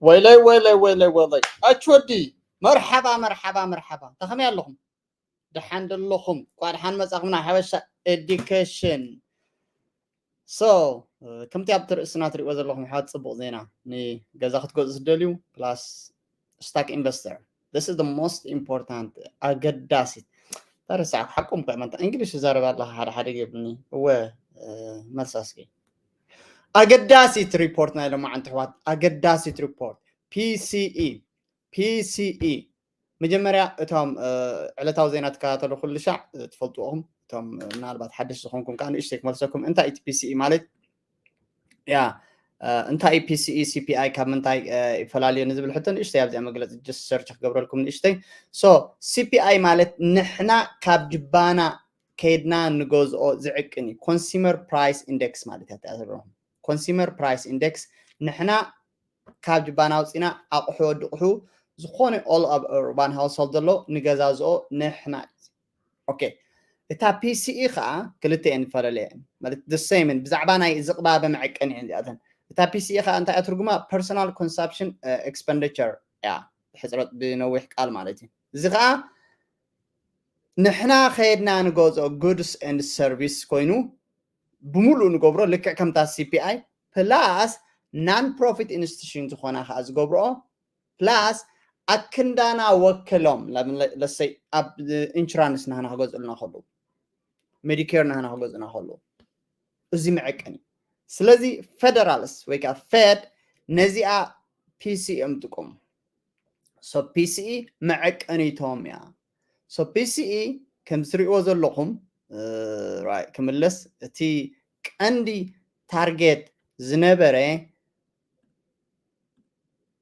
ወይለይ ወይለይ ወይለይ ወይለይ ኣች ወዲ፣ መርሓባ መርሓባ መርሓባ። እንታይ ከመይ ኣለኹም? ደሓን ደለኹም? ኳ ደሓን መጻኹም ናብ ሓበሻ ኤዲኬሽን። So ከምቲ ኣብቲ ርእስና ትሪእዎ ዘለኹም፣ ሓድ ጽቡቕ ዜና። ንገዛ ክትገዝኡ ትደልዩ ፕላስ ስታክ ኢንቨስተር፣ this is the most important፣ ኣገዳሲት። ተረሳዕ ሓቁም ከ መንታ እንግሊሽ ይዛረብ ኣለኻ ሓደ ሓደ ገብኒ። እወ፣ መልሳ እስኪ። ኣገዳሲት ሪፖርት ናይ ሎማዓንቲ ኣሕዋት፣ ኣገዳሲት ሪፖርት። ፒሲኢ ፒሲኢ። መጀመርያ እቶም ዕለታዊ ዜና ትከታተሉ ኩሉ ሻዕ ትፈልጥዎም፣ እቶም ምናልባት ሓደሽ ዝኾንኩም ከዓ ንእሽተይ ክመልሰኩም። እንታይ እቲ ፒሲኢ ማለት? ያ እንታይ ፒሲኢ ሲፒኣይ ካብ ምንታይ ይፈላለዩ ንዝብል ሕቶ ንእሽተይ ኣብዚኣ መግለፂ just search ክገብረልኩም ንእሽተይ። So ሲፒኣይ ማለት ንሕና ካብ ጅባና ከይድና ንገዝኦ ዝዕቅን እዩ። ኮንሱመር ፕራይስ ኢንደክስ ማለት እያ። ተኣዘብረኹም ኮንሱመር ፕራይስ ኢንደክስ ንሕና ካብ ጅባና ኣውፂና ኣቑሑ ወዲ ቑሑ ዝኾነ all of urban household ዘሎ ንገዛዝኦ ንሕና እዩ። ኦኬ፣ እታ ፒሲኢ ከዓ ክልተ እየን ዝፈላለያ እየን ማለት the same እየን። ብዛዕባ ናይ ዝቕባበ መዐቀኒ እየን እዚኣተን። እታ ፒሲኢ ከዓ እንታይ እያ ትርጉማ? Personal consumption expenditure እያ፣ ብሕፅረት ብነዊሕ ቃል ማለት እዩ። እዚ ከዓ ንሕና ከየድና ንገዝኦ goods and service ኮይኑ ብምሉእ ንገብሮ ልክዕ ከምታ ሲፒኣይ plus non profit institution ዝኾና ከዓ ዝገብርኦ plus ኣክንዳና ወክሎም ለሰይ ኣብ ኢንሹራንስ ናህና ክገዝኡልና ከለዉ፣ ሜዲኬር ናህና ክገዝኡና ከለዉ እዚ መዐቀኒ። ስለዚ ፌደራልስ ወይ ከዓ ፌድ ነዚኣ ፒሲኢ እዮም ዝጥቀሙ። So ፒሲኢ መዐቀኒቶም እያ። So ፒሲኢ ከም ዝሪእዎ ዘለኹም ክምለስ እቲ ቀንዲ ታርጌት ዝነበረ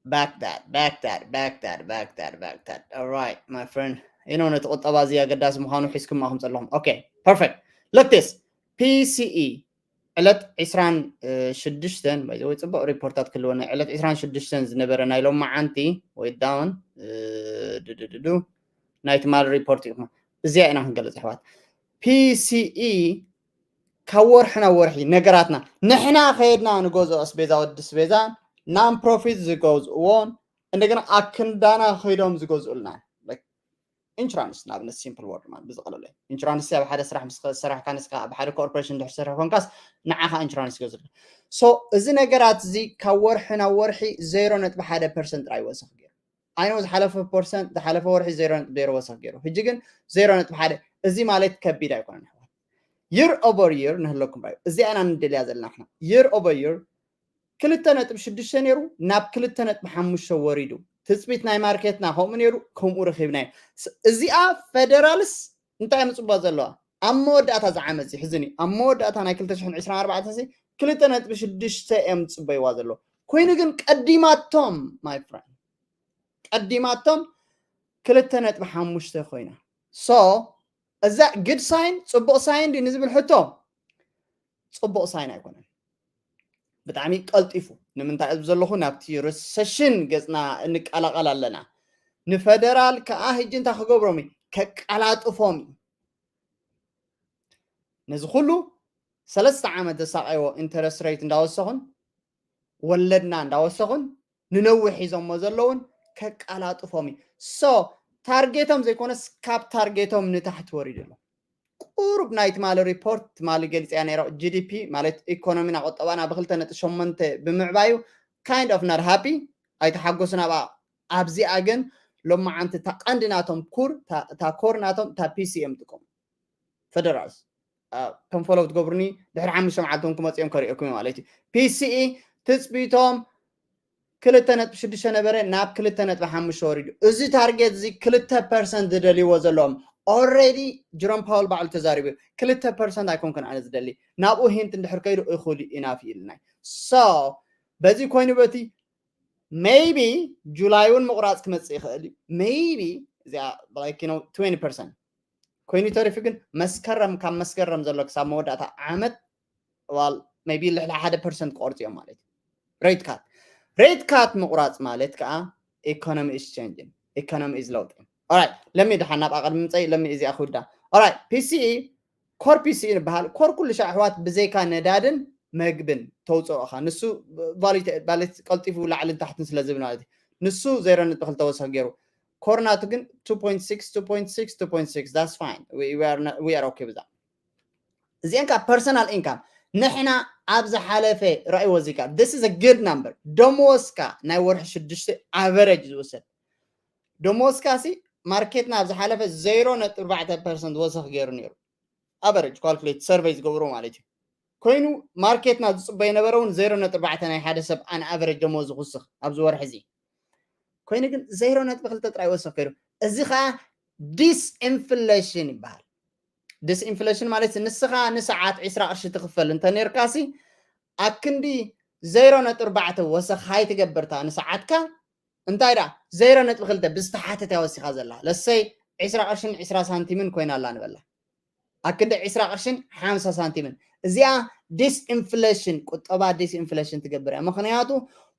back that back that back that back that back that all right my friend you know ነቲ ቁጠባ እዚ ኣገዳሲ ምዃኑ ሒዝኩም ኣኹም ዘለኹም። Okay, perfect. Look this ፒሲኢ ዕለት ዕስራን ሽዱሽተን ወይ ጽቡቕ ሪፖርታት ክህልወና ዕለት ዕስራን ሽዱሽተን ዝነበረ ናይ ሎማዓንቲ ወይ ዳውን ድድድዱ ናይ ትማሊ ሪፖርት እዩ። እዚኣ ኢና ክንገልጽ ኣሕዋት። ፒሲኢ ካብ ወርሒ ናብ ወርሒ ነገራትና ንሕና ከየድና ንገዝኦ ኣስቤዛ ወዲ ኣስቤዛ non profit ዝገዝእዎን እንደገና ኣክንዳና ከይዶም ዝገዝኡልና ኢንሹራንስ ንኣብነት simple word ማለት ብዝቐለለ ኢንሹራንስ ኣብ ሓደ ስራሕ ምስ ሰራሕካ ንስካ ኣብ ሓደ ኮርፖሬሽን ድሕር ሰራሕ ኮንካስ ንዓኻ ኢንሹራንስ ይገዝእ። So እዚ ነገራት እዚ ካብ ወርሒ ናብ ወርሒ ዜሮ ነጥቢ ሓደ ፐርሰንት ጥራይ ወሰኽ ገይሩ። I know ዝሓለፈ ፐርሰንት ዝሓለፈ ወርሒ ዜሮ ነጥቢ ዜሮ ወሰኽ ገይሩ። ሕጂ ግን ዜሮ ነጥቢ ሓደ። እዚ ማለት ከቢድ ኣይኮነን ኣሕዋት። Year over year ንህለኩም ራዩ እዚኣ ኢና ንደልያ ዘለና ንሕና። Year over year ክልተ ነጥቢ ሽዱሽተ ነይሩ ናብ ክልተ ነጥቢ ሓሙሽተ ወሪዱ። ትፅቢት ናይ ማርኬትና ከምኡ ነይሩ፣ ከምኡ ረኺብናዮ። እዚኣ ፌደራልስ እንታይ ምፅባ ዘለዋ ኣብ መወዳእታ ዝዓመት እዚ ሕዝኒ ኣብ መወዳእታ ናይ ክልተ ሽሕን ዕስራን ኣርባዕተን ሲ ክልተ ነጥቢ ሽዱሽተ እዮም ዝፅበይዋ ዘለዉ። ኮይኑ ግን ቀዲማቶም my friend ቀዲማቶም ክልተ ነጥቢ ሓሙሽተ ኮይና። So እዛ good sign ፅቡቕ ሳይን ድዩ ንዝብል ሕቶ ፅቡቕ ሳይን ኣይኮነን። ብጣዕሚ ቀልጢፉ ንምንታይ እዚ ዘለኹ ናብቲ ሪሰሽን ገፅና እንቀላቐል ኣለና። ንፌደራል ከዓ ሕጂ እንታይ ክገብሮም እዩ? ከቀላጥፎም እዩ። ነዚ ኩሉ ሰለስተ ዓመት ዘሳቀይዎ ኢንተረስት ሬት እንዳወሰኹን ወለድና እንዳወሰኹን ንነዊሕ ሒዞሞ ዘለውን ከቀላጥፎም እዩ። So ታርጌቶም ዘይኮነስ ካብ ታርጌቶም ንታሕቲ ወሪዱ ኣሎ። ቁሩብ ናይ ትማሊ ሪፖርት ትማሊ ገሊፀያ ነይረ። ጂዲፒ ማለት ኢኮኖሚና ቁጠባና ብክልተ ነጥቢ ሸሞንተ ብምዕባዩ kind of not happy ኣይተሓጎስን። ኣብኣ ኣብዚኣ ግን ሎማዓንቲ እታ ቀንዲ ናቶም ኩር እታ ኮር ናቶም እታ ፒሲ እዮም ጥቀሙ ፌደራልስ ከም ፎሎው ትገብሩኒ ድሕሪ ሓሙሽተ መዓልቲ እውን ክመፅኦም ከሪኦኩም ማለት እዩ። ፒሲኢ ትፅቢቶም ክልተ ነጥቢ ሽዱሽተ ነበረ ናብ ክልተ ነጥቢ ሓሙሽተ ወሪዱ። እዚ ታርጌት እዚ ክልተ ፐርሰንት ዝደልይዎ ዘለዎም already ጅሮም ፓውል ባዕሉ ተዛሪቡ እዩ። ክልተ ፐርሰንት ኣይኮንኩን ኣነ ዝደሊ ናብኡ ሂንት እንድሕር ከይዱ እኹል ኢናፍ ኢልናይ። So በዚ ኮይኑ በቲ maybe ጁላይ እውን ምቁራፅ ክመፅእ ይኽእል እዩ። Maybe እዚኣ like you know twenty percent ኮይኑ ተሪፉ ግን መስከረም ካብ መስከረም ዘሎ ክሳብ መወዳእታ ዓመት ዋል maybe ልዕሊ ሓደ ፐርሰንት ክቆርፅ እዮም ማለት እዩ። ሬት ካት ሬት ካት ምቁራፅ ማለት ከዓ economy is changing economy is ለውጢ። Alright ለሚ ድሓን ናብ ኣቐድሚ ምፀይ ለሚ እዚኣ ክውዳ። Alright ፒሲኢ ኮር ፒሲኢ ንበሃል ኮር ኩሉ ሻዕ ኣሕዋት ብዘይካ ነዳድን መግብን ተውፅኦ ኢኻ። ንሱ ቫሊቲ ማለት ቀልጢፉ ላዕልን ታሕትን ስለ ዝብል ማለት እዩ። ንሱ ዜሮ ነጥቢ ክልተ ወሰኽ ገይሩ፣ ኮርናቱ ግን two point six two point six two point six that's fine, we are okay ብዛ። እዚአን ከዓ personal income ንሕና ኣብ ዝሓለፈ ረእይዎ፣ እዚ ከዓ this is a good number። ደመወዝካ ናይ ወርሒ ሽዱሽተ average ዝውሰድ ደመወዝካ ሲ ማርኬትና ኣብ ዝሓለፈ ዜሮ ነጥቢ ኣርባዕተ ፐርሰንት ወሰኽ ገይሩ ነይሩ። Average calculate survey ዝገብሩ ማለት እዩ። ኮይኑ ማርኬትና ዝፅበዮ ነበረ እውን ዜሮ ነጥቢ ኣርባዕተ ናይ ሓደ ሰብ on average ደመወዝ ዝውስኽ ኣብዚ ወርሒ እዚ። ኮይኑ ግን ዜሮ ነጥቢ ክልተ ጥራይ ወሰኽ ከይዱ። እዚ ከዓ disinflation ይበሃል። Disinflation ማለት ንስኻ ንሰዓት ዕስራ ቅርሺ ትኽፈል እንተ ነርካሲ ኣብ ክንዲ ዜሮ ነጥቢ ኣርባዕተ ወሰኽ ሃይ ትገብርታ ንሰዓትካ እንታይ ደኣ ዜሮ ነጥቢ ክልተ ብዝተሓተት እያ ወሲኻ ዘላ። ለሰይ ዕስራ ቅርሽን ዕስራ ሳንቲምን ኮይና ኣላ ንበላ። ኣብ ክንዲ ዕስራ ቅርሽን ሓምሳ ሳንቲምን። እዚኣ disinflation፣ ቁጠባ disinflation ትገብር እያ። ምኽንያቱ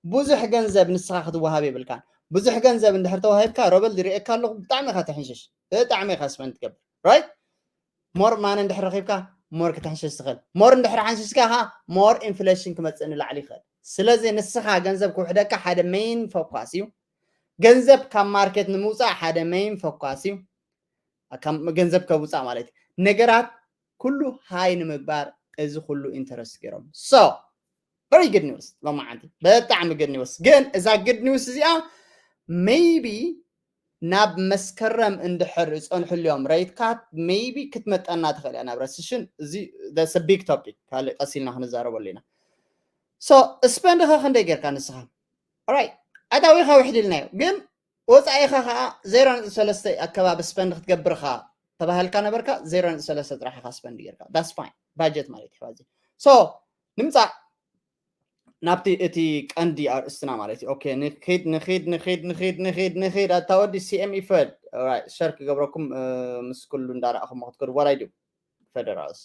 ብዙሕ ገንዘብ ንስኻ ክትወሃብ የብልካን። ብዙሕ ገንዘብ እንድሕር ተዋሂብካ፣ ሮበል ዝርእየካ ኣለኹ፣ ብጣዕሚ ኢኻ ትሕንሽሽ፣ ብጣዕሚ ኢኻ spend ትገብር፣ right? More money እንድሕር ረኺብካ more ክትሕንሽሽ ትኽእል። More እንድሕር ሓንሽሽካ ኸዓ more inflation ክመፅእ ንላዕሊ ይኽእል። ስለዚ ንስኻ ገንዘብ ክውሕደካ ሓደ main focus እዩ። ገንዘብ ካብ ማርኬት ንምውፃእ ሓደ main focus እዩ። ካብ ገንዘብ ከውፃእ ማለት እዩ። ነገራት ኩሉ ሃይ ንምግባር እዚ ኩሉ ኢንተረስት ገይሮም። So very good news ሎማዓንቲ፣ ብጣዕሚ good news። ግን እዛ good news እዚኣ maybe ናብ መስከረም እንድሕር ዝፀንሕልዮም ሬት ካት maybe ክትመጠና ትኽእል እያ ናብ ረስሽን። እዚ that's a big topic፣ ካልእ ቀስ ኢልና ክንዛረበሉ ኢና። So ስፐንድ ኸ ክንደይ ጌርካ ንስኻ? Alright፣ ኣታዊኻ ውሕድ ኢልናዮ፣ ግን ወፃኢኻ ከዓ ዜሮ ነጥቢ ሰለስተ ኣከባቢ ስፐንድ ክትገብር ኻ ተባሃልካ ነበርካ። ዜሮ ነጥቢ ሰለስተ ጥራሕ ኢኻ ስፐንድ ጌርካ። That's fine። ባጀት ማለት እዩ ሕዋዚ። So ንምፃእ ናብቲ እቲ ቀንዲ ኣርእስትና ማለት እዩ። ኦኬ፣ ንኺድ ንኺድ ንኺድ ንኺድ ንኺድ ንኺድ ኣታ ወዲ ሲኤም ኢፈድ። Alright፣ ሸር ክገብረኩም፣ እ፣ ምስ ኩሉ እንዳረኣኹም ክትከዱ what I do ፈደራልስ።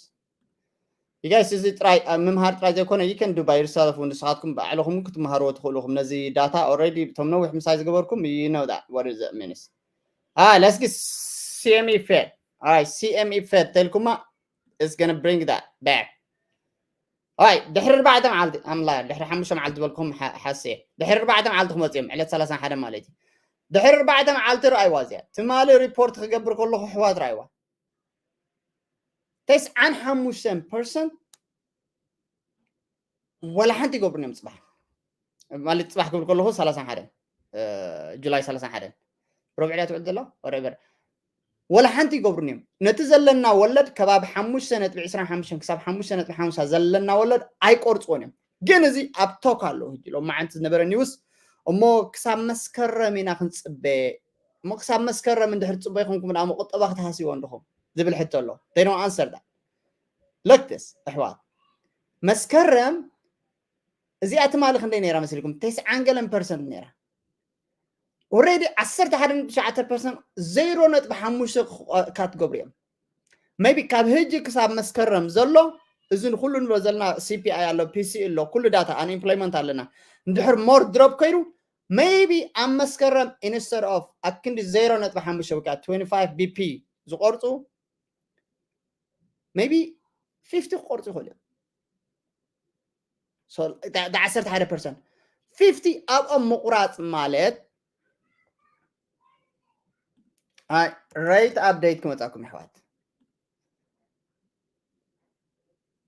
You guys፣ እዚ ጥራይ ኣብ ምምሃር ጥራይ ዘይኮነ you can do by yourself፣ ንስኻትኩም ባዕልኹም ክትመሃርዎ ትኽእሉ ኢኹም። ነዚ ዳታ already እቶም ነዊሕ ምሳይ ዝገበርኩም you know that what is it means። Ah, let's get ሲኤም ኢፈድ። Alright፣ ሲኤም ኢፈድ ተልኩማ it's gonna bring that back። ኣይ ድሕሪ ኣርባዕተ መዓልቲ ኣምላ ድሕሪ ሓሙሽተ መዓልቲ በልኩም ሓ- ሓስየ ድሕሪ ኣርባዕተ መዓልቲ ክመፅኦም ዕለት ሰላሳ ሓደ ማለት እዩ። ድሕሪ ኣርባዕተ መዓልቲ ረኣይዋ እዚኣ ትማሊ ሪፖርት ክገብር ከለኹ ኣሕዋት ረኣይዋ። ተስዓን ሓሙሽተን ፐርሰንት ወላ ሓንቲ ይገብሩን እዮም። ፅባሕ ማለት ፅባሕ ክብል ከለኹ ሰላሳን ሓደን ጁላይ ሰላሳን ሓደን ረብዕ ድያ ትውዕል ዘሎ ወረበር ወላ ሓንቲ ይገብሩን እዮም። ነቲ ዘለና ወለድ ከባቢ ሓሙሽተ ነጥቢ ዕስራን ሓሙሽተን ክሳብ ሓሙሽተ ነጥቢ ሓሙሽተ ዘለና ወለድ ኣይቆርፅዎን እዮም። ግን እዚ ኣብ ቶክ ኣለዉ ሕጂ ሎም መዓንቲ ዝነበረ ኒውስ እሞ ክሳብ መስከረም ኢና ክንፅበ እሞ ክሳብ መስከረም እንድሕር ፅበ ይኹንኩም ደኣ ቁጠባ ክትሃስይዎ እንድኹም ዝብል ሕቶ ኣሎ። They don't answer that። Look this ኣሕዋት መስከረም እዚኣ ትማሊ ክንደይ ነይራ መሲልኩም? ተስዓን ገለን ፐርሰንት ነይራ። Already ዓሰርተ ሓደ ነጥቢ ትሽዓተ ፐርሰንት ዜሮ ነጥቢ ሓሙሽተ ካትጎሪ እዮም። Maybe ካብ ህጂ ክሳብ መስከረም ዘሎ እዚ ንኩሉ ንብሎ ዘለና ሲፒኣይ ኣሎ፣ ፒሲ ኣሎ፣ ኩሉ ዳታ ኣንኤምፕሎይመንት ኣለና። እንድሕር ሞር ድሮፕ ከይዱ maybe ኣብ መስከረም instead of ኣክንዲ ዜሮ ነጥቢ ሓሙሽተ ወይ ከዓ ትወንቲ ፋይቭ ቢፒ ዝቆርፁ maybe ፊፍቲ ክቆርፁ ይኽእሉ እዮም። So ዓሰርተ ሓደ ፐርሰንት ፊፍቲ ኣብኦም ምቁራፅ ማለት rate update ክመፃኩም ይሕዋት።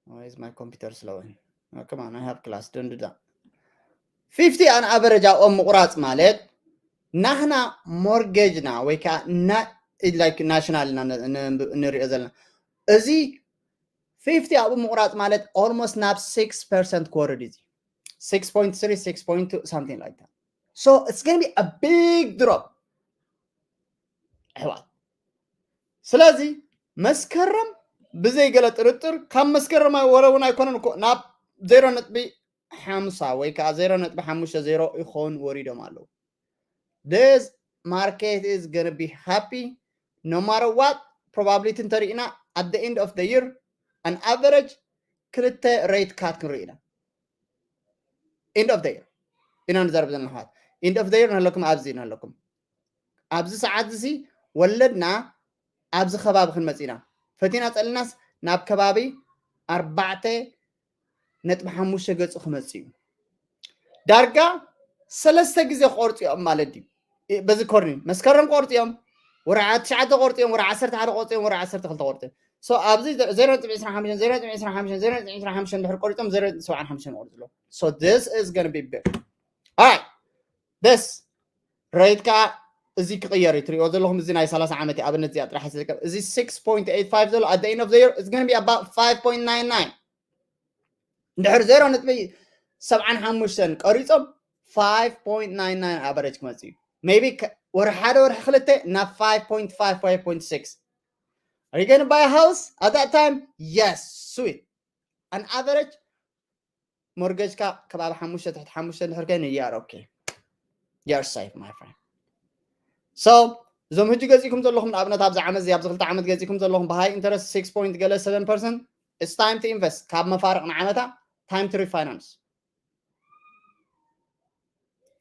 Why is my computer slowing? Oh, come on, I have class. Don't do that. ፊፍቲ on average ኣብኦም ምቁራፅ ማለት ናህና ሞርጌጅና ወይ ከዓ ናሽናል ንሪኦ ዘለና እዚ ፊፍቲ ኣብኡ ምቁራፅ ማለት almost ናብ ሲክስ ፐርሰንት ክወርድ እዩ። Six point three, six point two, something like that. So it's gonna be a big drop. ኣሕዋት ስለዚ መስከረም ብዘይ ገለ ጥርጥር ካብ መስከረም ወረ እውን ኣይኮነን እኮ ናብ ዜሮ ነጥቢ ሓምሳ ወይ ከዓ ዜሮ ነጥቢ ሓሙሽተ ዜሮ ይኸውን ወሪዶም ኣለዉ። This market is gonna be happy no matter what። Probability እንተሪእና at the end of the year an average ክልተ rate cut ክንርኢ ኢና። End of the year ኢና ንዛረብ ዘለና ኣሕዋት። End of the year ንህለኩም ኣብዚ ንህለኩም ኣብዚ ሰዓት እዚ ወለድና ኣብዚ ከባቢ ክንመፅ ኢና ፈቲና ፀልናስ ናብ ከባቢ ኣርባዕተ ነጥቢ ሓሙሽተ ገጹ ክመጽእ እዩ። ዳርጋ ሰለስተ ግዜ ክቆርጹ እዮም ማለት እዩ። በዚ ኮርኒ መስከረም ቆርጺኦም፣ ወርዓ ትሽዓተ ቆርጺኦም፣ ወርዓ ዓሰርተ ሓደ ቆርጺኦም፣ ወርዓ ዓሰርተ ክልተ ቆርጺኦም። So ኣብዚ ዜሮ ነጥቢ ዕስራን ሓሙሽተን፣ ዜሮ ነጥቢ ዕስራን ሓሙሽተን፣ ዜሮ ነጥቢ ዕስራን ሓሙሽተን ድሕር ቆርጾም ዜሮ ነጥቢ ሰብዓን ሓሙሽተን ቆርጽ ኣሎ። So this is going to be big. Alright. This rate ከዓ እዚ ክቕየር እዩ። ትሪኦ ዘለኹም እዚ ናይ ሰላሳ ዓመት ኣብነት እዚኣ ጥራሕ ዝርከብ። እዚ six point eight five ዘሎ at the end of the year it's going to be about five point nine nine። እንድሕር ዜሮ ነጥቢ ሰብዓን ሓሙሽተን ቀሪጾም five point nine nine average ክመጽእ እዩ። Maybe ወርሒ ሓደ ወርሒ ክልተ ናብ five point five, five point six. Are you going to buy a house at that time? Yes, sweet. An average ሞርገጅካ ከባቢ ሓሙሽተ ትሕቲ ሓሙሽተ እንድሕር ኮይኑ you are okay, you are safe, my friend. So እዞም ሕጂ ገዚእኩም ዘለኹም ንኣብነት ኣብዚ ዓመት እዚ ኣብዚ ክልተ ዓመት ገዚእኩም ዘለኹም ብሃይ ኢንተረስት six point ገለ seven percent, it's time to invest. ካብ መፋርቕ ንዓመታ time to refinance.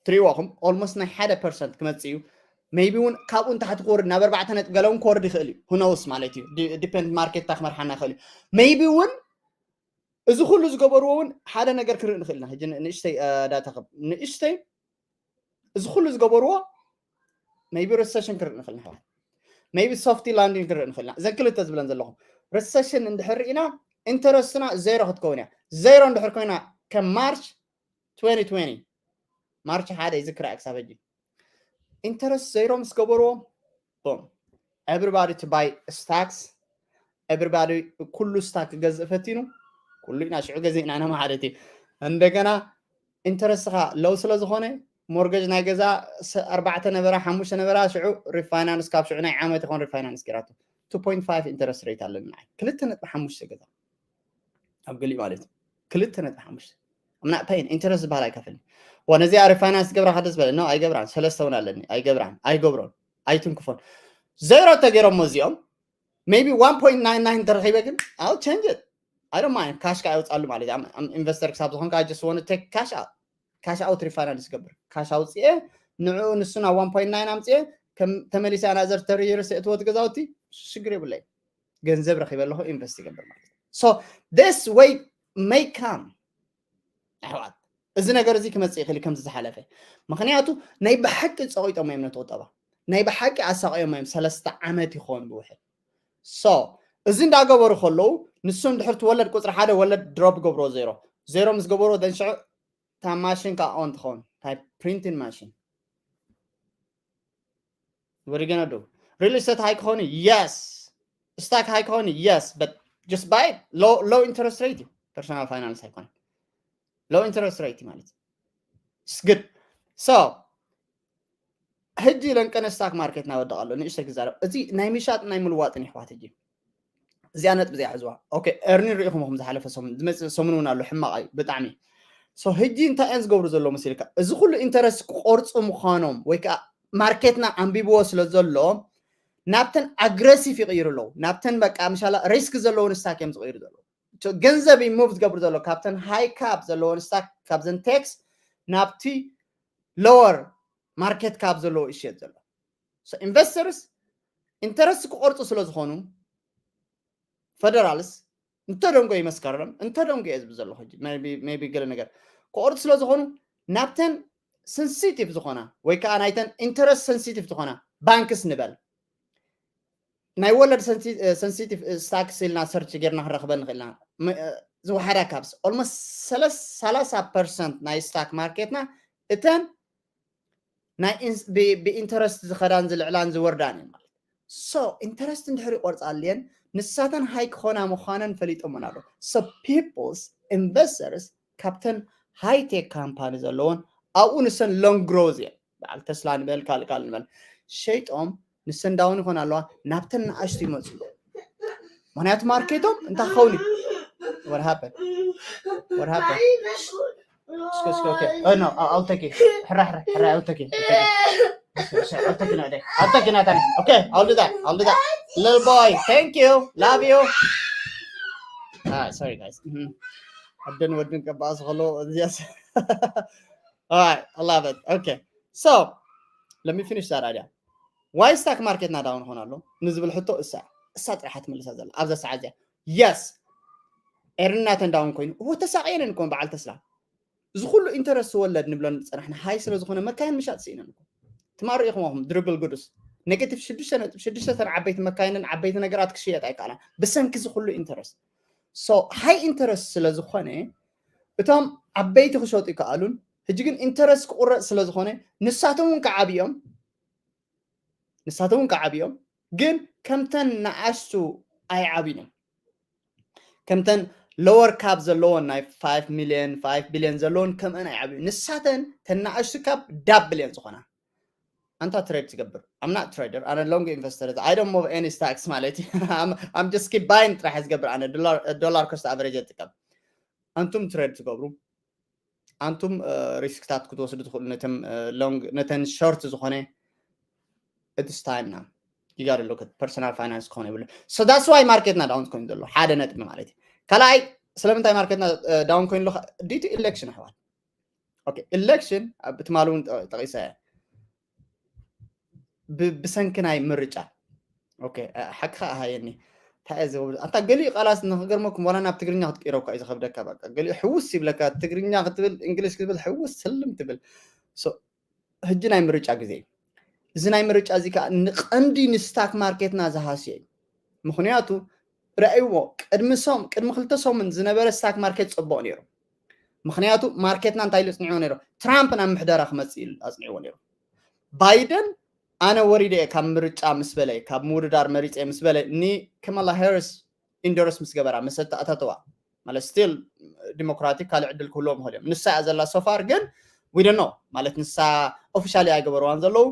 ትሪእዋኹም almost ናይ ሓደ percent ክመጽእ እዩ። Maybe እውን ካብኡ ንታሕቲ ክወርድ ናብ ኣርባዕተ ነጥቢ ገለ እውን ክወርድ ይኽእል እዩ። Who knows ማለት እዩ። Depend ማርኬት እንታይ ክመርሓና ይኽእል እዩ። Maybe እውን እዚ ኩሉ ዝገበርዎ እውን ሓደ ነገር ክርኢ ንኽእል ኢና። ሕጂ ንእሽተይ ዳታ ንእሽተይ እዚ ኩሉ ዝገበርዎ maybe recession ክርኢ ንኽእል ኢና። Maybe soft landing ክርኢ ንኽእል ኢና። እዘን ክልተ ዝብለን ዘለኹም recession እንድሕር ርኢና ኢንተረስትና ዜሮ ክትከውን እያ። ዜሮ እንድሕር ኮይና ከም ማርች twenty twenty ማርች ሓደ ይዝክራ ክሳብ ሕጂ ኢንተረስት ዜሮ ምስ ገበርዎ boom, everybody to buy stocks, everybody ኩሉ ስታክ ክገዝእ ፈቲኑ ኩሉ ኢና ሽዑ ገዚእና ኢና ማለት እዩ። እንደገና ኢንተረስትኻ ሎው ስለ ዝኾነ ሞርገጅ ናይ ገዛ ኣርባዕተ ነበራ ሓሙሽተ ነበራ ሽዑ ሪፋይናንስ ካብ ሽዑ ናይ ዓመት ይኾን ሪፋይናንስ ጌራቶ two point five interest rate ኣለኒ ንዓይ ክልተ ነጥቢ ሓሙሽተ ገዛ ኣብ ገሊእ ማለት እዩ ክልተ ነጥቢ ሓሙሽተ I'm not paying interest ዝበሃል ኣይከፍልን። ወ ነዚኣ ሪፋይናንስ ገብራ ከደስ በለ ነው ኣይገብራን። ሰለስተ እውን ኣለኒ ኣይገብራን ኣይገብሮን ኣይትንክፎን። ዜሮ ተገይሮሞ እዚኦም maybe one point nine nine ተረኺበ ግን I'll change it. I don't mind ካሽ ከ ኣይወፃሉ ማለት እዩ። ኢንቨስተር ክሳብ ዝኾንካ just want take cash out, cash out refinance ገብር ካሽ ኣውፅኤ ንዕኡ ንሱ ናብ one point nine ኣምፅኤ ተመሊሰ ኣናዘር ተሪ ይርስ እትወት ገዛውቲ ሽግር የብለይ። ገንዘብ ረኺበ ኣለኹ ኢንቨስት ይገብር ማለት እዩ። So this way may come ኣሕዋት፣ እዚ ነገር እዚ ክመፅእ ይኽእል ከምዚ ዝሓለፈ። ምክንያቱ ናይ ብሓቂ ፀቂጦም እዮም ነቲ ቁጠባ፣ ናይ ብሓቂ ኣሳቂዮም እዮም። ሰለስተ ዓመት ይኸውን ብውሕድ። So እዚ እንዳገበሩ ከለዉ ንሶም ድሕርቲ ወለድ ቁፅሪ ሓደ ወለድ ድሮፕ ገብሮ ዜሮ ዜሮ ምስ ገበሩ ደንሽዑ እታ ማሽን ከዓ ኦን ትኸውን፣ ታይ ፕሪንቲን ማሽን What are you gonna do? Real estate ሃይ ክኾኑ yes, stock ሃይ ክኾኑ yes, but just buy it. Low, low interest rate እዩ። Personal finance ኣይኮነን። Low interest rate ማለት it's good. So ሕጂ ለንቀነ ስታክ ማርኬት ናወደቕ ኣሎ ንእሽተ ክዛረብ። እዚ ናይ ምሻጥ ናይ ምልዋጥን ይሕዋት ሕጂ እዚኣ ነጥብ እዚኣ ሕዝዋ። ኦኬ፣ ኤርኒን ርኢኹም ኹም ዝሓለፈ ሰሙን ዝመፅእ ሰሙን እውን ኣሎ ሕማቕ እዩ ብጣዕሚ። So ሕጂ እንታይ እዮም ዝገብሩ ዘለዉ መሲልካ? እዚ ኩሉ ኢንተረስት ክቆርፁ ምዃኖም ወይ ከዓ ማርኬትና ኣንቢብዎ ስለ ዘሎ ናብተን ኣግረሲቭ ይቕይሩ ኣለዉ። ናብተን በቃ ምሻላ ሪስክ ዘለውን ስታክ እዮም ዝቕይሩ ዘለዉ። ገንዘብ እዩ ሙቭ ዝገብሩ ዘሎ ካብተን ሃይ ካፕ ዘለዎን ስታክ ካብዘን ቴክስ ናብቲ ሎወር ማርኬት ካፕ ዘለዎ ይሸጥ ዘሎ። ኢንቨስተርስ ኢንተረስት ክቆርፁ ስለ ዝኾኑ ፈደራልስ እንተደንጎ ይመስከረም እንተደንጎ እየ ዝብል ዘለኹ ቢ ገለ ነገር ክቆርፁ ስለ ዝኾኑ ናብተን ሰንሲቲቭ ዝኾና ወይ ከዓ ናይተን ኢንተረስት ሰንሲቲቭ ዝኾና ባንክስ ንበል ናይ ወለድ ሰንሲቲቭ ስታክስ ኢልና ሰርች ጌርና ክንረክበ ንኽእልና ዝወሓዳ ካብስ ኦልሞስት ሰላሳ ፐርሰንት ናይ ስታክ ማርኬትና እተን ናይ ብኢንተረስት ዝኸዳን ዝልዕላን ዝወርዳን እየን ማለት so ኢንተረስት እንድሕር ይቆርፃ ኣልየን ንሳተን ሃይ ክኾና ምዃነን ፈሊጦመን ኣሎ so peoples investors ካብተን ሃይቴክ ካምፓኒ ዘለዎን ኣብኡ ንሰን long growth እየን በዓል ተስላ ንበል ካልእ ካልእ ንበል ሸይጦም ንሰን ዳውን ይኾን ኣለዋ ናብተን ንኣሽቱ ይመፁ ምክንያቱ ማርኬቶም እንታይ ክኸውን እዩ what happened what happened እስኪ እስኪ okay oh no I'll take it ሕራ ሕራ ሕራ I'll take it I'll take it I'll take it I'll take it Nathan okay I'll do that I'll do that little boy thank you love you ah sorry guys ኣደን ወድን ቀባእ ዝኸሎ yes all right I love it okay so let me finish that idea why stock market ና ዳውን ኾን ኣሎ ንዝብል ሕቶ እሳ እሳ ጥራሓ ትመልሳ ዘላ ኣብዛ ሰዓት እዚኣ yes ኤርናተን ዳውን ኮይኑ እዎ ተሳቂየን እኮ በዓል ተስላ። እዚ ኩሉ ኢንተረስት ወለድ ንብለን ዝፀናሕና ሃይ ስለ ዝኾነ መካይን ምሻጥ ስኢነን እኮ። ትማሩ ኢኹም ድሪብል ጉዱስ ኔጌቲቭ ሽዱሽተ ነጥቢ ሽዱሽተ ዓበይቲ መካይንን ዓበይቲ ነገራት ክሽየጥ ኣይከኣላን ብሰንኪ እዚ ኩሉ ኢንተረስት። ሶ ሃይ ኢንተረስት ስለ ዝኾነ እቶም ዓበይቲ ክሸጡ ይከኣሉን ሕጂ ግን ኢንተረስት ክቁረፅ ስለ ዝኾነ ንሳቶም እውን ከዓብዮም ንሳቶም እውን ከዓብዮም ግን ከምተን ንኣሽቱ ኣይዓብዩን እዮም። ከምተን ሎወር ካፕ ዘለዎን ናይ ፋይቭ ሚልዮን ፋይቭ ቢልዮን ዘለዎን ከምአን ኣይዓብዩ ንሳተን ተናኣሽቱ ካፕ ዳብል እየን ዝኾና። ኣንታ ትሬድ ትገብር ኣምና ትሬደር ኣነ ሎንግ ኢንቨስተር I don't move any stocks ማለት I'm just keep buying ጥራሕ ዝገብር ኣነ ዶላር ኮስት ኣቨሬጅ ዝጥቀም። ኣንቱም ትሬድ ትገብሩ ኣንቱም ሪስክታት ክትወስዱ ትኽእሉ ነተን ሎንግ ነተን ሾርት ዝኾነ it's time now you gotta look at personal finance ክኾነ ይብሉ። So that's why ማርኬትና ዳውን ኮይኑ ዘሎ ሓደ ነጥቢ ማለት እዩ። ካልኣይ ስለምንታይ ማርኬትና ዳውን ኮይኑ ኣሎ due to election ኣሕዋት። ኦኬ ኢሌክሽን ትማሊ እውን ጠቂሰ ብሰንኪ ናይ ምርጫ ሓቂ ከዓ ሃየኒ እንታይ ዝብል ኣንታ ገሊኡ ቃላት ንክገርመኩም ዋላ ናብ ትግርኛ ክትቀይሮ እኳ እዩ ዝከብደካ። በቃ ገሊኡ ሕውስ ይብለካ ትግርኛ ክትብል እንግሊሽ ክትብል ሕውስ ስልም ትብል። ሕጂ ናይ ምርጫ ግዜ እዩ። እዚ ናይ ምርጫ እዚ ከዓ ንቀንዲ ንስታክ ማርኬትና ዝሃስዮ እዩ። ምክንያቱ ረእይዎ ቅድሚ ሶም ቅድሚ ክልተ ሰሙን ዝነበረ ስታክ ማርኬት ፅቡቅ ነይሩ። ምክንያቱ ማርኬትና እንታይ ኢሉ ኣፅኒዕዎ ነይሩ? ትራምፕ ናብ ምሕደራ ክመፅእ ኢሉ ኣፅኒዕዎ ነይሩ። ባይደን ኣነ ወሪደ እየ ካብ ምርጫ ምስ በለ ካብ ምውድዳር መሪፀ ምስ በለ ንከማላ ሃሪስ ኢንዶርስ ምስ ገበራ ምስ ኣተኣታተዋ ማለት ስቲል ዲሞክራቲክ ካልእ ዕድል ክህልዎም ይኽእል እዮም። ንሳ እያ ዘላ ሶፋር ግን we don't know ማለት ንሳ ኦፊሻሊ ኣይገበርዋን ዘለዉ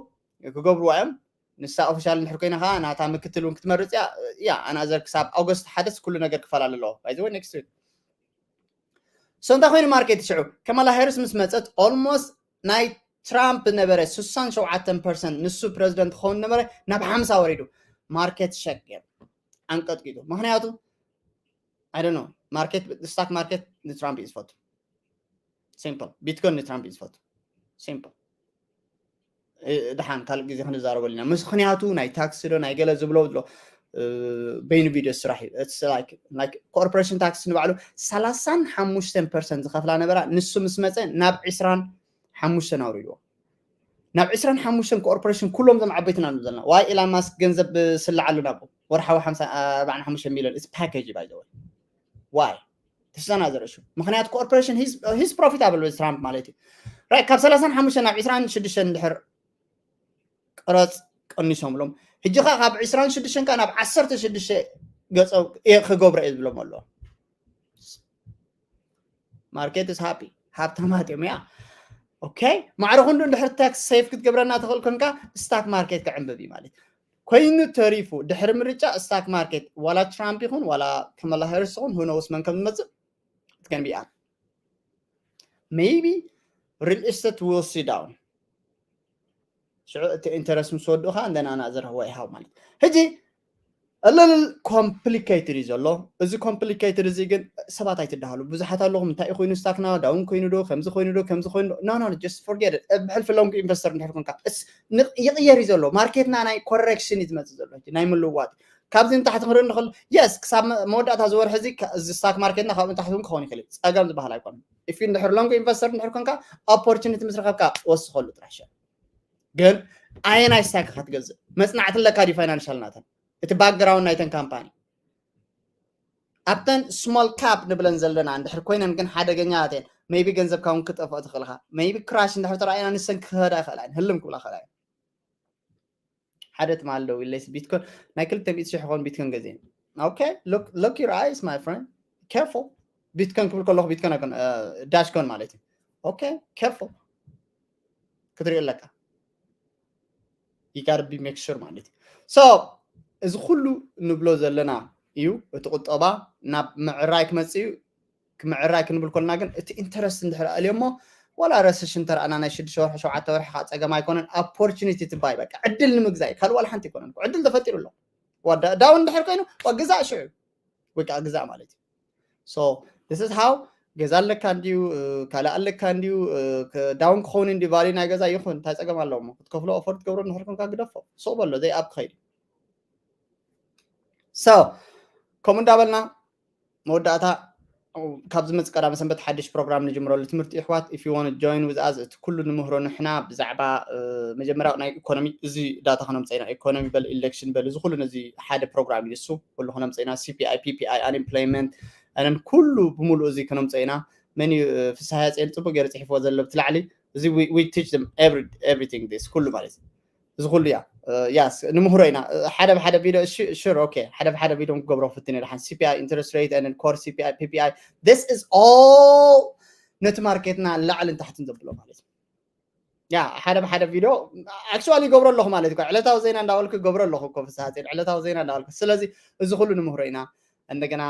ክገብርዋ እዮም። ንሳ ኦፊሻል እንድሕር ኮይና ከዓ ናታ ምክትል እውን ክትመርፅ እያ። እያ ኣናዘር ክሳብ ኣውገስት ሓደስ ኩሉ ነገር ክፈላለ ኣለዎ። By the way next week so እንታይ ኮይኑ ማርኬት ሽዑ ከማላ ሃሪስ ምስ መፀት ኦልሞስት ናይ ትራምፕ ነበረ ስሳን ሸውዓተን ፐርሰንት ንሱ ፕረዚደንት ክኸውን ነበረ ናብ ሓምሳ ወሪዱ። ማርኬት ሸክ ገይሩ ኣንቀጥቂጡ። ምክንያቱ I don't know ማርኬት ስታክ ማርኬት ንትራምፕ እዩ ዝፈቱ። ሲምፕል ቢትኮይን ንትራምፕ እዩ ዝፈቱ። ሲምፕል ድሓን ካልእ ግዜ ክንዛረበሉ ኢና። ምክንያቱ ናይ ታክሲ ዶ ናይ ገለ ዝብሎ ኣሎ በይኑ ቪድዮ ስራሕ እዩ። ኮርፖሬሽን ታክሲ ንባዕሉ ሰላሳን ሓሙሽተን ፐርሰንት ዝኸፍላ ነበራ ንሱ ምስ መፀ ናብ ዕስራን ሓሙሽተን ኣውሪድዎ። ናብ ዕስራን ሓሙሽተን ኮርፖሬሽን ኩሎም ዞም ዓበይትና ንብል ዘለና ዋይ ኢላን ማስክ ገንዘብ ስልዓሉ ናብ ወርሓዊ ሓምሳ ኣርባዕን ሓሙሽተን ሚልዮን ፓኬጅ ባይ ዋይ ተሰና ዘርእሹ ምክንያቱ ኮርፖሬሽን ሂስ ፕሮፊታብል ትራምፕ ማለት እዩ። ካብ ሰላሳን ሓሙሽተን ናብ ዕስራን ሽዱሽተን ድሕር ቅረፅ ቀኒሶምሎም ሕጂ ከዓ ካብ ዕስራን ሽዱሽተን ከዓ ናብ ዓሰርተ ሽዱሽተ ገፀ ክገብረ እየ ዝብሎም ኣለዎ። ማርኬት ስ ሃፒ ሃብታማት እዮም ያ ኦኬ ማዕረ ክንዱ እንድሕር ታክስ ሴፍ ክትገብረና ትኽእል ኮንካ ስታክ ማርኬት ክዕንብብ እዩ ማለት ኮይኑ ተሪፉ ድሕሪ ምርጫ ስታክ ማርኬት ዋላ ትራምፕ ይኹን ዋላ ከመላ ሃሪስ ይኹን ሁነውስ መን ከም ዝመፅእ ትገንቢኣ maybe real estate will see down ሽዑ እቲ ኢንተረስት ምስ ወድኡ ከዓ እንደና ናዘር ወይ ሃው ማለት ሕጂ እልል ኮምፕሊኬትድ እዩ ዘሎ። እዚ ኮምፕሊኬትድ እዚ ግን ሰባት ኣይትዳሃሉ ብዙሓት ኣለኹም እንታይ ኮይኑ ስታክና ዳውን ኮይኑ ዶ ከምዚ ኮይኑ ዶ ከምዚ ኮይኑ ዶ no no just forget it ብሕልፊ ሎንግ ኢንቨስተር እንድሕር ኮንካ ይቕየር እዩ ዘሎ ማርኬትና ናይ ኮሬክሽን እዩ ዝመፅእ ዘሎ ናይ ምልውዋጥ ካብዚ ንታሕቲ ክንርኢ ንኽእል yes ክሳብ መወዳእታ ዝወርሒ እዚ እዚ ስታክ ማርኬትና ካብኡ ንታሕቲ እውን ክኸውን ይኽእል እዩ ፀገም ዝበሃል ኣይኮነን if you እንድሕር ሎንግ ኢንቨስተር እንድሕር ኮንካ ኦፖርቹኒቲ ምስ ረኸብካ ወስኸሉ ጥራሕ ሸር ግን ኣየናይ ስታክ ኢኻ ትገዝእ መፅናዕቲ ኣለካ ድዩ ፋይናንሻል ናተን እቲ ባክግራውንድ ናይተን ካምፓኒ ኣብተን ስሞል ካፕ ንብለን ዘለና እንድሕር ኮይነን ግን ሓደገኛታት እየን maybe ገንዘብካ እውን ክጠፍኦ ትኽእል ኢኻ maybe ክራሽ እንድሕር ተረኣየና ንሰን ክኸዳ ይኽእላ እየን ህልም ክብላ ይኽእላ እየን ሓደ ትማሊ ደው ኢለይስ ቢትኮን ናይ ክልተ ሚእቲ ሽሕ ይኸውን ቢትኮን ገዚኤ okay look look your eyes my friend careful ቢትኮን ክብል ከለኹ ቢትኮን ኣይኮን ዳሽኮን ማለት እዩ okay careful ክትሪኦ ኣለካ you gotta be make sure ማለት እዩ so እዚ ኩሉ ንብሎ ዘለና እዩ እቲ ቁጠባ ናብ ምዕራይ ክመፅእ እዩ ክምዕራይ ክንብል ከለና ግን እቲ ኢንተረስት እንድሕር ኣልዮሞ ዋላ ረስሽን ተረኣና ናይ ሽዱሽተ ወርሒ ሸውዓተ ወርሒ ከዓ ፀገም ኣይኮነን ኦፖርቹኒቲ ትባይ በቃ ዕድል ንምግዛእ እዩ ካልእ ዋላ ሓንቲ ኣይኮነን ዕድል ተፈጢሩ ኣሎ ዳውን እንድሕር ኮይኑ ግዛእ ሽዑ ወይ ከዓ ግዛእ ማለት እዩ so this is how ገዛ ኣለካ እንድዩ ካልእ ኣለካ እንድዩ ዳውን ክኸውን እንዲ ቫሊ ናይ ገዛ ይኹን እንታይ ፀገም ኣለዎ ክትከፍሎ ኦፈርድ ትገብሮ እንድሕር ኮንካ ግደፎ so በሎ ዘይ ኣብ ክኸይድ so ከምኡ እንዳበልና መወዳእታ ካብ ዝመፅእ ቀዳመ ሰንበት ሓድሽ ፕሮግራም ንጅምረሉ ትምህርቲ ይሕዋት። If you want to join with us፣ እቲ ኩሉ ንምህሮ ንሕና ብዛዕባ መጀመርያ ናይ ኢኮኖሚ፣ እዚ ዳታ ከነምፀ ኢና። ኢኮኖሚ በል፣ ኢሌክሽን በል፣ እዚ ኩሉ ነዚ ሓደ ፕሮግራም እዩ። እሱ ኩሉ ከነምፀ ኢና። CPI፣ PPI፣ unemployment፣ ኣነን ኩሉ ብምሉእ እዚ ከነምፀ ኢና። መን እዩ ፍስሃ ያፀን ፅቡቅ ገይሩ ፅሒፍዎ ዘሎ ብትላዕሊ? እዚ we teach them everything this ኩሉ ማለት እዩ። እዚ ኩሉ እያ። ያስ ንምህሮ ኢና ሓደ ብሓደ ቪድዮ። ሽር ኦኬ፣ ሓደ ብሓደ ቪድዮ ክገብሮ ፍትን ኢለ ሓን CPI፣ interest rate and core CPI፣ PPI, this is all ነቲ ማርኬትና ላዕልን ታሕትን ዘብሎ ማለት እዩ። ያ ሓደ ብሓደ ቪድዮ actually ይገብሮ ኣለኹ ማለት እዩ። ዕለታዊ ዜና እንዳበልኩ ይገብሮ ኣለኹ እኮ ፍስሃ፣ ዕለታዊ ዜና እንዳበልኩ። ስለዚ እዚ ኩሉ ንምህሮ ኢና። እንደገና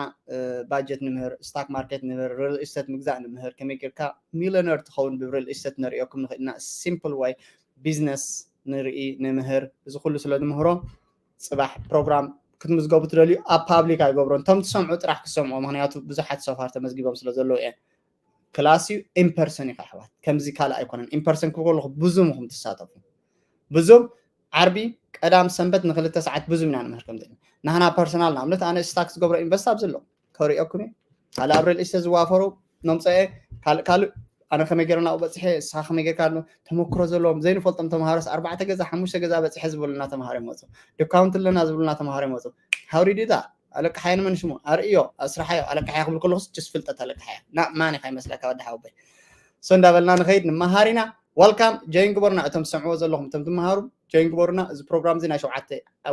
ባጀት ንምህር፣ ስታክ ማርኬት ንምህር፣ ሪል ኢስቴት ምግዛእ ንምህር፣ ከመይ ጌርካ ሚሊዮነር ትኸውን ብሪል ኢስቴት ነርእየኩም ንኽእል ኢና። ሲምፕል ወይ ቢዝነስ ንርኢ ንምህር። እዚ ኩሉ ስለ ንምህሮ ፅባሕ ፕሮግራም ክትምዝገቡ ትደልዩ ኣብ ፓብሊክ ኣይገብሮን። እቶም ትሰምዑ ጥራሕ ክሰምዑ፣ ምክንያቱ ብዙሓት ሰፋር ተመዝጊቦም ስለ ዘለዉ እየ። ክላስ እዩ ኢምፐርሰን እዩ ኣሕዋት። ከምዚ ካልእ ኣይኮነን። ኢምፐርሰን ክብል ከለኹ ብዙም ኢኹም ትሳተፉ። ብዙም ዓርቢ፣ ቀዳም፣ ሰንበት ንክልተ ሰዓት ብዙም ኢና ንምህር። ከምዚ ናህና ፐርሰናል ንኣብነት ኣነ ስታክ ዝገብሮ ኢንቨስት ኣብዚ ኣሎ ከርእየኩም እየ። ካልእ ኣብ ሪል ኢስቴት ዝዋፈሩ ነምፀኤ ካልእ ካልእ ኣነ ከመይ ገይረ ናብኡ በፅሐ፣ ንስኻ ከመይ ጌርካ ኣሎ ተመክሮ ዘለዎም ዘይንፈልጦም ተምሃሮስ ኣርባዕተ ገዛ ሓሙሽተ ገዛ በፅሐ ዝብሉና ተምሃሮ ይመፁ። ዲካውንት ኣለና ዝብሉና ተምሃሮ ይመፁ። ሃውሪዲታ ኣለቃሓየ ንመን ሽሙ ኣርእዮ ኣስራሓዮ ኣለቃሓየ ክብል ከለኹስ ጅስ ፍልጠት ኣለቃሓየ ናብ ማን ኢኻ ይመስለካ ወዲ ሓወቦይ። ሶ እንዳበልና ንኸይድ ንመሃር ኢና። ዋልካም ጆይን ግበሩና። እቶም ትሰምዕዎ ዘለኹም እቶም ትመሃሩ ጆይን ግበሩና። እዚ ፕሮግራም እዚ ናይ ሸውዓተ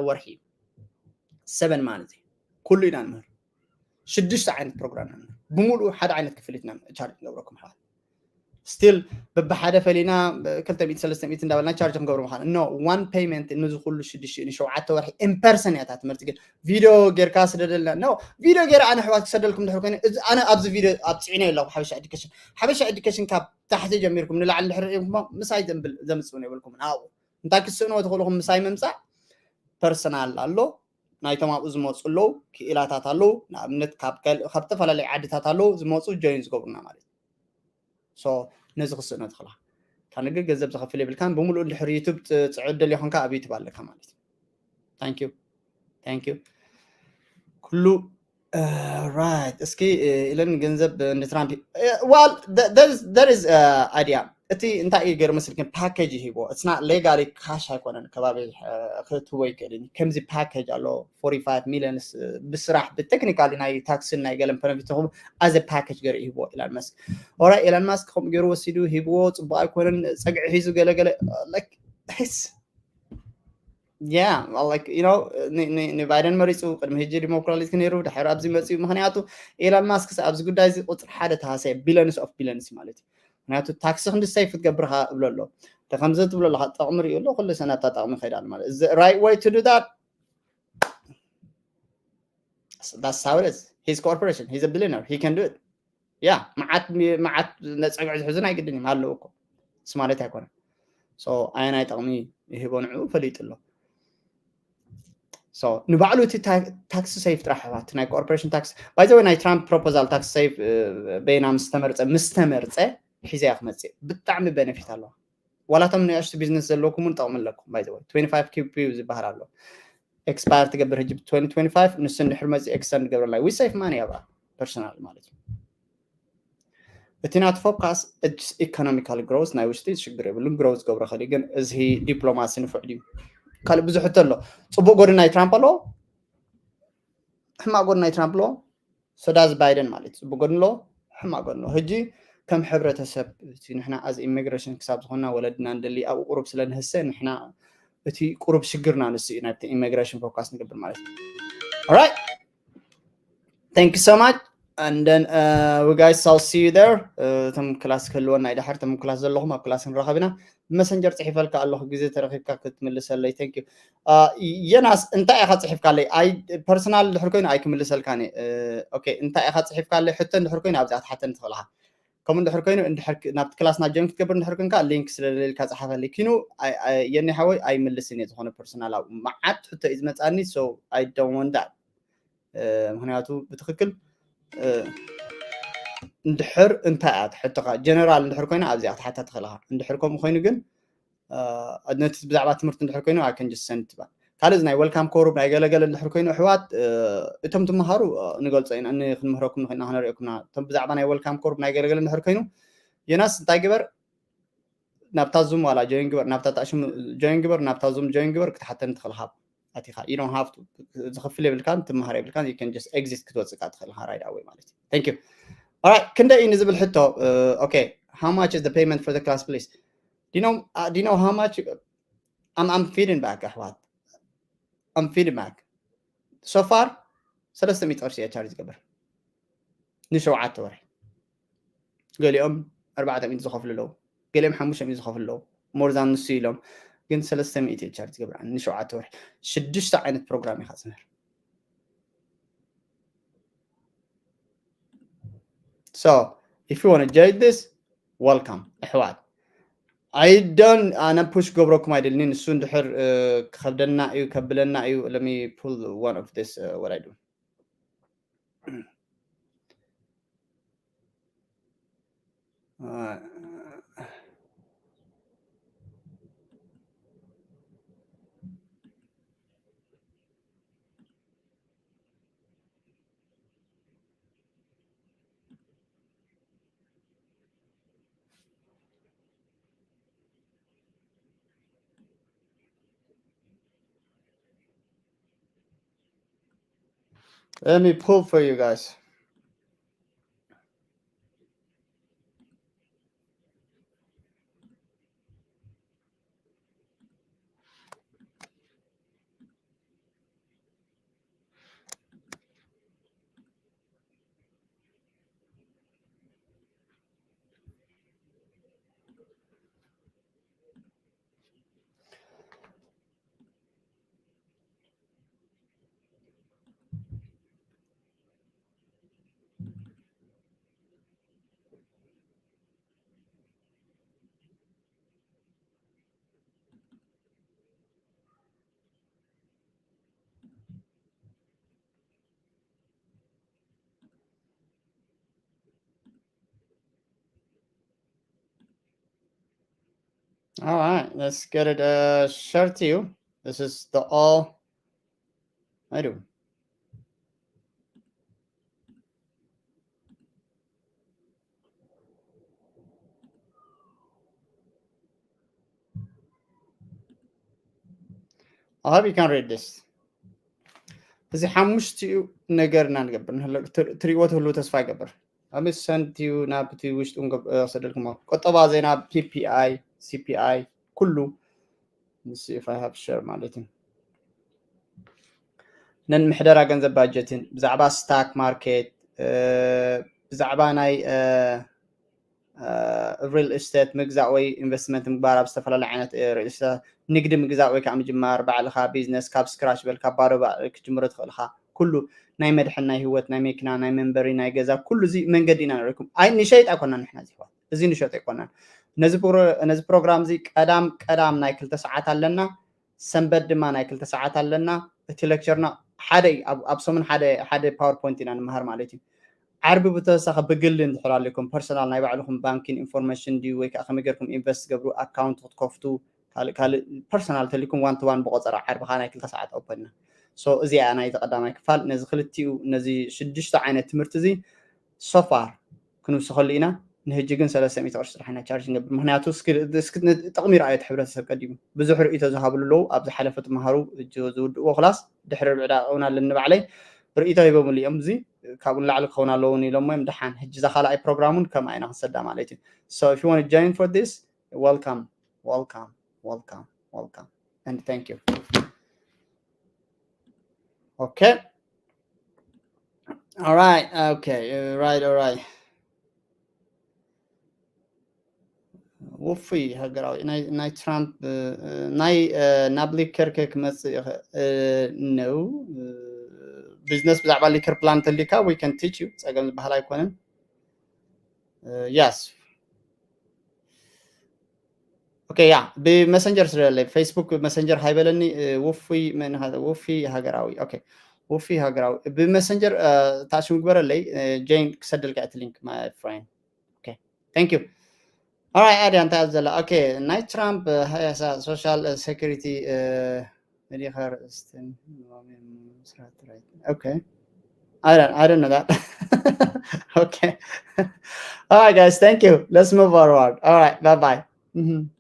ወርሒ እዩ። ሰበን ማለት እዩ። ኩሉ ኢና ንምህር። ሽዱሽተ ዓይነት ፕሮግራም ኢና ንምህር። ብምሉኡ ሓደ ዓይነት ክፍሊት ኢና ቻርጅ ንገብረኩም ኣሕዋት። ስቲል በብሓደ ፈሊና ክልተ ሚእቲ ሰለስተ ሚእቲ እንዳበልና ቻርጅ ክንገብሮ ምዃን። ኖ፣ ዋን ፔይመንት ንዚ ኩሉ ሽዱሽተ ንሸውዓተ ወርሒ ኢምፐርሰን እያ እታ ትምህርቲ። ግን ቪድዮ ጌርካ ስደደልና። ኖ፣ ቪድዮ ጌረ ኣነ ኣሕዋት ክሰደልኩም ድሕር ኮይነ፣ እዚ ኣነ ኣብዚ ቪድዮ ኣብ ፅዒነ ኣለኹ ሓበሻ ኤዱኬሽን። ሓበሻ ኤዱኬሽን ካብ ታሕቲ ጀሚርኩም ንላዕሊ ድሕር ሪእኩሞ ምሳይ ዘንብል ዘምፅእ እውን የብልኩምን። ኣብኡ እንታይ ክትስእንዎ ትኽእልኹም ምሳይ ምምፃእ ፐርሰናል ኣሎ፣ ናይቶም ኣብኡ ዝመፁ ኣለዉ፣ ክኢላታት ኣለዉ። ንኣብነት ካብ ከል-፣ ካብ ዝተፈላለዩ ዓድታት ኣለዉ ዝመፁ ጆይን ዝገብሩና ማለት እዩ። ሶ ነዚ ክስእኖ ትኽእላ። ካንግ ገንዘብ ዝኸፍል የብልካን። ብምሉእ እንድሕር ዩቱብ ት-፣ ጽዕድ ደልዮ ኾንካ ኣብ ዩቱብ ኣለካ ማለት እዩ። ታንክ ዩ። ታንክ ዩ። ኩሉ ራይት። እስኪ ኢለን ገንዘብ ንትራምፕ ዋል ደር ኢዝ ኣይዲያ። እቲ እንታይ እዩ ገይሩ መስልክን ፓኬጅ ይሂብዎ። It's not legally ካሽ ኣይኮነን ከባቢ ክትህቦ ይክእል እዩ። ከምዚ ፓኬጅ ኣሎ ፎርቲ ፋይቭ ሚሊዮን ብስራሕ ብቴክኒካሊ ናይ ታክስን ናይ ገለን ፐነፊት ተኹም ኣዘ ፓኬጅ ገይሩ ይህብዎ ኢላን መስክ። ኦራይ ኢላን ማስክ ከምኡ ገይሩ ወሲዱ ሂብዎ ጽቡቅ ኣይኮነን ጸግዒ ሒዙ ገለገለ like ያ like you know ንባይደን መሪፁ ቅድሚ ሕጂ ዲሞክራቲክ ነይሩ ድሕር ኣብዚ መፅኡ። ምክንያቱ ኢላን ማስክ ኣብዚ ጉዳይ እዚ ቁፅሪ ሓደ ተሃሰየ ቢሊዮንስ ኦፍ ቢሊዮንስ ማለት እዩ። ምክንያቱ ታክሲ ክንዲ ሰይፍ ክትገብርካ እብሎ ኣሎ ከምዚ ትብሎ ኣለካ ጠቕሚ ሪኡ ኣሎ ኩሉ ሰናታ ጠቕሚ ይኸይዳሉ ማለት እዚ right way to do that። That's how it is. He's corporation, he's a billionaire, he can do it. ያ መዓት መዓት ነፀግዒ ዝሕዙ ናይ ግድን እዮም ኣለዉ እኮ እሱ ማለት ኣይኮነን። ኣየናይ ጠቕሚ ይህቦ ንዕኡ ፈሊጡ ኣሎ። ንባዕሉ እቲ ታክሲ ሰይፍ ጥራሕ እቲ ናይ ኮርፖሬሽን ታክስ ባይዘወ ናይ ትራምፕ ፕሮፖዛል ታክሲ ሰይፍ በይና ምስ ተመርፀ ምስ ተመርፀ ሒዘያ ክመፅእ ብጣዕሚ ቤነፊት ኣለዋ። ዋላቶም ንእሽቱ ቢዝነስ ዘለኩም እውን ጠቕሚ ኣለኩም። ባይዘወ ትዌንቲ ፋይቭ ኪፒ ዝበሃል ኣሎ ኤክስፓየር ትገብር ሕጂ ብ ትዌንቲ ትዌንቲ ፋይቭ ንሱ እንድሕር መፂ ኤክስተንድ ገብረላይ ዊ ሰይፍ ማኒ ኣብኣ ፐርሰናል ማለት እዩ። እቲ ናት ፎካስ ኢኮኖሚካል ግሮዝ ናይ ውሽጢ ሽግር የብሉን ግሮዝ ገብረ ከሊ ግን እዚ ዲፕሎማሲ ንፉዕ ድዩ ካልእ ብዙሕ ሕቶ ኣሎ። ፅቡቅ ጎድን ናይ ትራምፕ ኣለዎ ሕማቅ ጎድን ናይ ትራምፕ ኣለዎ። ሶዳዝ ባይደን ማለት ፅቡቅ ጎድን ኣለዎ ሕማቅ ጎድን ኣለዎ። ሕጂ ከም ሕብረተሰብ እቲ ንሕና ኣዝ ኢሚግሬሽን ክሳብ ዝኾንና ወለድና ንደሊ ኣብኡ ቁሩብ ስለ ንህሰ ንሕና እቲ ቁሩብ ሽግርና ንሱ እዩ ናብቲ ኢሚግሬሽን ፎካስ ንገብር ማለት እዩ። Alright, thank you so much and then uh, we guys I'll see you there. እቶም ክላስ ክህልወና ይድሓር እቶም ክላስ ዘለኹም ኣብ ክላስ ንራኸብ ኢና። ብመሰንጀር ፅሒፈልካ ኣለኹ ግዜ ተረኺብካ ክትምልሰለይ። Thank you የናስ። እንታይ ኢኻ ፅሒፍካለይ? ኣይ ፐርሰናል ድሕር ኮይኑ ኣይክምልሰልካን እየ። ኦኬ እንታይ ኢኻ ፅሒፍካለይ ሕቶ እንድሕር ኮይኑ ኣብዚኣ ትሓተኒ ትኽእልኻ። ከምኡ እንድሕር ኮይኑ እንድሕር ናብቲ ክላስና ጆይን ክትገብር እንድሕር ኮንካ ሊንክ ስለደለልካ ፀሓፈልይ። ኪኑ የኒ ሓወይ ኣይምልስን እየ ዝኾነ ፐርሰናል ኣብኡ መዓት ሕቶ እዩ ዝመፃኒ። So I don't want that ምክንያቱ ብትክክል እንድሕር እንታይ እያ ትሕቶኻ ጀነራል እንድሕር ኮይና ኣብዚኣ ክትሓታ ትኽእልኻ። እንድሕር ከምኡ ኮይኑ ግን ነቲ ብዛዕባ ትምህርቲ እንድሕር ኮይኑ I can just send ትባል። ካልእ ናይ welcome corp ናይ ገለገለ እንድሕር ኮይኑ ኣሕዋት እቶም ትመሃሩ ንገልጾ ኢና ክንምህረኩም ንኽእልና ክነርእየኩምና እቶም ብዛዕባ ናይ welcome corp ናይ ገለገለ እንድሕር ኮይኑ ዮናስ እንታይ ግበር ናብታ ዙም ዋላ join ግበር ናብታ ታሽም join ግበር ናብታ ዙም join ግበር ክትሓተኒ ትኽእል ሃብ ኣቲኻ you don't have to ዝኽፍል የብልካን ትመሃር የብልካን you can just exit ክትወፅእ ትኽእል ሃራይ ዳወይ ማለት እዩ thank you alright ክንደይ እዩ ንዝብል ሕቶ okay how much is the payment for the class please do you know uh, do you know how much I'm, I'm feeding back ኣሕዋት I'm feeding back so far ሰለስተ ሚእቲ ቅርሺ እየ charge ዝገብር ንሸውዓተ ወርሒ ገሊኦም ኣርባዕተ ሚእቲ ዝኸፍሉ ኣለዉ ገሊኦም ሓሙሽተ ሚእቲ ዝኸፍሉ ኣለዉ more than ንሱ ኢሎም ግን ሰለስተ ሚእቲ እየ charge ዝገብር ንሸውዓተ ወርሒ ሽዱሽተ ዓይነት ፕሮግራም ኢኻ ትምህር so if you want to join this welcome ኣሕዋት I don't ኣነ push ገብረኩም ኣይደልኒ ንሱ እንድሕር ክኸብደና እዩ ከብለና እዩ let me pull one of this what I do Let me pull for you guys. All right, let's get it uh, shared to you. This is the all I do. I hope you can read this. እዚ ሓሙሽቲኡ ነገር ኢና ንገብር ትሪእዎ ትህልው ተስፋ ይገብር ኣብ ሰንቲዩ ናብ እቲ ውሽጡ ክሰደልኩም ቁጠባ ዜና ፒፒኣይ ሲፒኣይ ኩሉ ምስ ኢፋ ሃብ ሸር ማለት እዩ ነን ምሕደራ ገንዘብ ባጀትን ብዛዕባ ስታክ ማርኬት ብዛዕባ ናይ ሪል ስቴት ምግዛእ ወይ ኢንቨስትመንት ምግባር ኣብ ዝተፈላለዩ ዓይነት ሪል ስቴት ንግዲ ምግዛእ ወይ ከዓ ምጅማር ባዕልካ ቢዝነስ ካብ ስክራች በል ካብ ባዶ ክጅምሮ ትኽእልካ ኩሉ ናይ መድሐን ናይ ህይወት ናይ መኪና ናይ መንበሪ ናይ ገዛ ኩሉ እዚ መንገዲ ኢና ንሪኩም ኣይ ንሸይጥ ኣይኮና ንሕና እዚ ህይወት እዚ ንሸጥ ኣይኮናን ነዚ ፕሮግራም እዚ ቀዳም ቀዳም ናይ ክልተ ሰዓት ኣለና ሰንበት ድማ ናይ ክልተ ሰዓት ኣለና እቲ ሌክቸርና ሓደ ኣብ ሰሙን ሓደ ሓደ ፓወርፖይንት ኢና ንምሃር ማለት እዩ ዓርቢ ብተወሳኺ ብግሊ እንድሕር ኣለኩም ፐርሰናል ናይ ባዕልኩም ባንኪን ኢንፎርሜሽን ድዩ ወይ ከዓ ከመይ ገርኩም ኢንቨስት ገብሩ ኣካውንት ክትከፍቱ ካልእ ካልእ ፐርሰናል ተሊኩም ዋን ቱ ዋን ብቆፀራ ዓርቢ ከዓ ናይ ክልተ ሰዓት ኦፐን ኢና እዚኣ ናይቲ ቀዳማይ ክፋል ነዚ ክልቲኡ ነዚ ሽዱሽተ ዓይነት ትምህርቲ እዚ ሶፋር ክንውስኸሉ ኢና ንህጂ ግን ሰለስተ ሚእቲ ቅርሺ ጥራሕ ኢና ቻርጅ ንገብር ምክንያቱ ጥቕሚ ረኣዮ እቲ ሕብረተሰብ ቀዲሙ ብዙሕ ርእይቶ ዝሃብሉ ኣለዉ ኣብ ዝሓለፈ ትምሃሩ ዝውድእዎ ክላስ ድሕሪ ርብዒ ደቂቕ እውን ኣለኒ ባዕለይ ርእይቶ ሂቦምሉ እዮም እዚ ካብኡ ንላዕሊ ክኸውን ኣለዎ እውን ኢሎሞ እዮም ደሓን ሕጂ እዛ ካልኣይ ፕሮግራም እውን ከምኣ ኢና ክንሰዳ ማለት እዩ so if you want to join for this welcome welcome welcome welcome and thank you okay all right okay uh, right all right ውፉይ ሃገራዊ ናይ ትራምፕ ናይ ናብ ሊከር ከ ክመፅእ ይኽእል ነው ቢዝነስ ብዛዕባ ሊከር ፕላን ተሊካ we can teach you ፀገም ዝበሃል ኣይኮነን yes okay yeah ብመሰንጀር ስለለይ ፌስቡክ መሰንጀር ሃይበለኒ ውፉይ ውፉይ ሃገራዊ okay ውፉይ ሃገራዊ ብመሰንጀር ታች ምግበረለይ ጀይን ክሰደልካ እቲ ሊንክ my friend okay thank you all right ኣድያ እንታይ ዘላ okay ናይ ትራምፕ ሃያሳ ሶሻል ሴኩሪቲ መሊኻ ርእስትን ሎሚ ምስራት፣ right? Okay. I don't, I don't know that. Okay. All right, guys, thank you. Let's move forward. All right, bye-bye. Mhm.